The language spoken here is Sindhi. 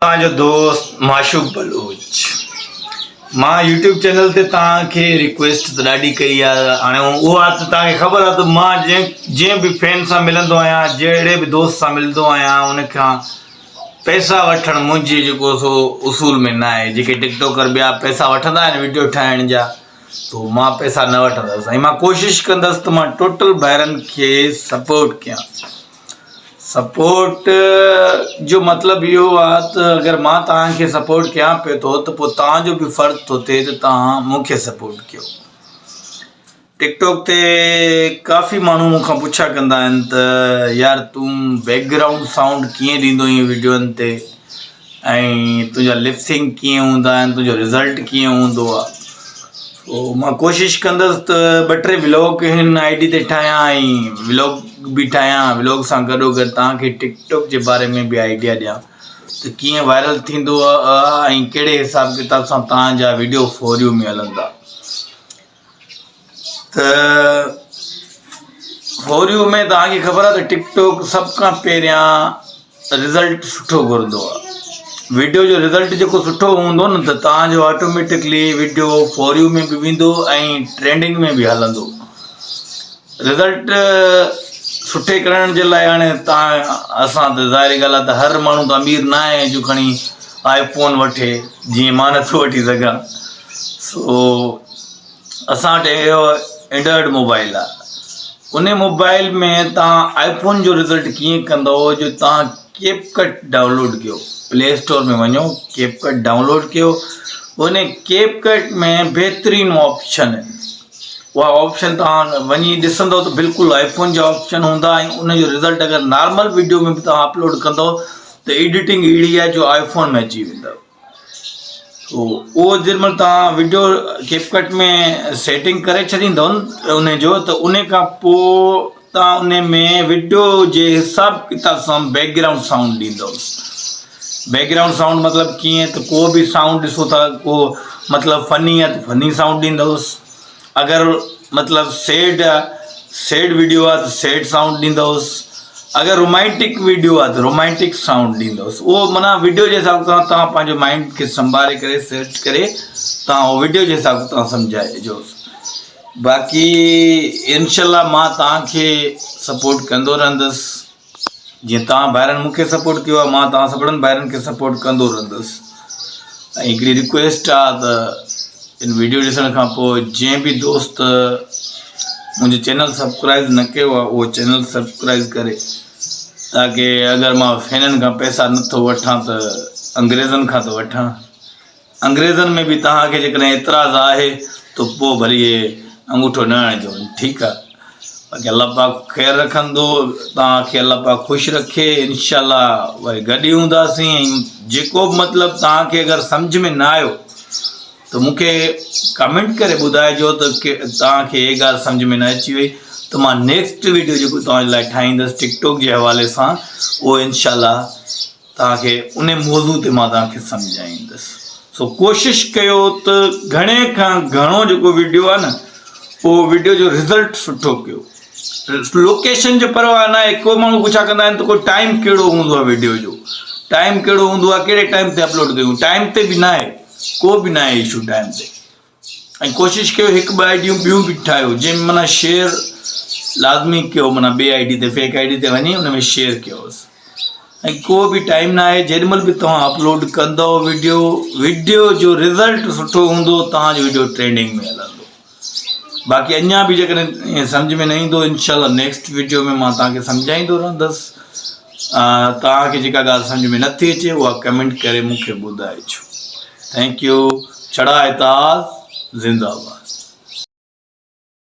توهان جو دوست معشوق بلوچ مان يوٽيوب چينل تي توهان کي ريڪويسٽ ته ڏاڍي ڪئي آهي هاڻي اها ته توهان کي خبر آهي ته مان جنهن جنهن به فين سان ملندو آهيان جهڙي به دوست سان ملندو آهيان ان کان پئسا وٺڻ منهنجي جيڪو سو اصول ۾ نه آهي جيڪي ٽڪ ٽاڪر ٻيا پئسا وٺندا آهن ويڊيو ٺاهڻ جا تو مان پئسا نه وٺندس ۽ مان ڪوشش ڪندس ته مان ٽوٽل ڀائرن کي سپورٽ ڪيان سپورٽ جو مطلب اهو آهي ته اگر مان توهان کي سپورٽ ڪيان پيو ٿو ته پوء توهان جو به فرض ٿو ٿئي ته توهان مون کي سپورٽ ڪيو. ٽڪ ٽاڪ تي ڪافي ماڻهو مون کان پڇا ڪندا آهن ته يار تون بيڪ گرائونڊ سائونڊ ڪيئن ڏيندو آهين وڊيوئن تي ۽ تنهنجا لپ سنڪ ڪيئن هوندا آهن تنهنجو رزلٽ ڪيئن هوندو آهي سو مان ڪوشش ڪندس ته ٻه ٽي ولاگ هن I D تي ٺاهيان ۽ ولاگ به ٺاهيان ولاگ سان گڏو گڏ توهان کي ٽڪ ٽاڪ جي باري ۾ به آئيڊيا ڏيان ته ڪيئن وائرل ٿيندو آهي ۽ ڪهڙي حساب ڪتاب سان توهان جا وڊيو فور يو ۾ هلندا ته فور يو ۾ توهان کي خبر آهي ته ٽڪ ٽاڪ سڀ کان پهريان رزلٽ سٺو گهرندو آهي وڊيو جو رزلٽ جيڪو سٺو هوندو نه ته توهان جو آٽوميٽڪلي وڊيو فور يو ۾ به ويندو ۽ ٽرينڊنگ ۾ به هلندو رزلٽ سٺي ڪرڻ جي لاء هاڻي توهان اسان ته ظاهري ڳالهه آهي ته هر ماڻهو ته امير نه آهي جو کڻي آئي فون وٺي جيئن مان نٿو وٺي سگهان سو اسان وٽ اهو اينڊرائيڊ موبائل آهي ان موبائل ۾ توهان آئي فون جو رزلٽ ڪيئن ڪندو جو توهان ڪيپ ڪٽ ڊائونلوڊ ڪيو پلي اسٽور ۾ وڃو ڪيپ ڪٽ ڊائونلوڊ ڪيو ان ڪيپ ڪٽ ۾ بهترين آپشن آهن اها آپشن توهان وڃي ڏسندو ته بلڪل آئي فون جا آپشن هوندا ۽ ان جو رزلٽ اگر نارمل ويڊيو ۾ به توهان اپلوڊ ڪندو ته ايڊيٽنگ اهڙي آهي جو آئي فون ۾ اچي ويندو اهو جنهن مهل توهان وڊيو ڪيپ ڪٽ ۾ سيٽنگ ڪري ڇڏيندو ان جو ته ان کان پوء توهان ان ۾ وڊيو جي حساب ڪتاب سان بيڪ گرائونڊ سائونڊ ڏيندو بيڪ گرائونڊ سائونڊ مطلب ڪيئن ته ڪو به سائونڊ ڏسو ٿا ڪو مطلب فني آهي ته فني سائونڊ ڏيندوس اگر مطلب سيڊ آ سيڊ ويڊيو آ ته سيڊ سائونڊ ڏيندوس اگر رومانٽڪ ويڊيو آ ته رومانٽڪ سائونڊ ڏيندوس اهو معنيٰ ويڊيو جي حساب سان توهان پنهنجو مائنڊ کي سنڀالي ڪري سيٽ ڪري توهان اهو ويڊيو جي حساب سان توهان سمجهائجوس باقي انشاء الله مان توهان کي سپورٽ ڪندو رهندس جيئن توهان ڀائرن مون کي سپورٽ ڪيو آهي مان توهان سڀڙن ڀائرن کي سپورٽ ڪندو رهندس ۽ هڪڙي رڪويسٽ آهي ته ان ويڊيو ڏسڻ کان پوء جنهن به دوست منهنجو چينل سبسڪرائب نه ڪيو آهي اهو چينل سبسڪرائب ڪري تاڪي اگر مان فينن کان پئسا نٿو وٺان ته انگريزن کان ته وٺان انگريزن ۾ به توهان کي جيڪڏهن اعتراض آهي ته پوء ڀلي انگوٺو نه هڻجو ٺيڪ آهي باقي الله پاڪ خير رکندو توهان کي الله پاڪ خوش رکي انشاء الله وري گڏ ئي هونداسين ۽ جيڪو به مطلب توهان کي اگر سمجھ ۾ نه آيو ته مون کي ڪمينٽ ڪري ٻڌائجو ته توهان کي هي ڳالهه سمجھ ۾ نه اچي وئي ته مان نيڪسٽ ويڊيو جيڪو توهان جي لاء ٺاهيندس ٽڪ ٽاڪ جي حوالي سان اهو انشاء الله توهان کي انهي موضوع تي مان توهان کي سمجهائيندس سو ڪوشش ڪيو ته گهڻي کان گهڻو جيڪو وڊيو آهي نه اهو وڊيو جو رزلٽ سٺو ڪيو لوڪيشن جو پرواهه نه آهي ڪو ماڻهو پڇا ڪندا آهن ته ڪو ٽائيم ڪهڙو هوندو آهي وڊيو جو ٽائيم ڪهڙو هوندو آهي ڪهڙي ٽائيم تي اپلوڊ ڪيون ٽائيم تي به نه آهي ڪو به نه آهي اشو ٽائيم تي ۽ ڪوشش ڪيو هڪ ٻه آئيڊيون ٻيون به ٺاهيو جنهن ۾ معنيٰ شيئر لازمي ڪيو معنيٰ ٻي I D تي فيڪ I D تي وڃي ان ۾ شيئر ڪيوس ۽ ڪو به ٽائيم نه آهي جيڏي مهل به توهان اپلوڊ ڪندو ويڊيو ويڊيو جو رزلٽ سٺو هوندو توهان جو ويڊيو ٽرينڊنگ ۾ هلندو باقي اڃا به جيڪڏهن سمجھ ۾ نه ايندو انشاء الله نيڪسٽ ويڊيو ۾ مان توهان کي سمجھائيندو رهندس توهان کي جيڪا ڳالهه سمجھ ۾ نٿي اچي اها ڪمينٽ ڪري مون کي ٻڌائجو thank you ڇڙا اتحاد زنده آباد.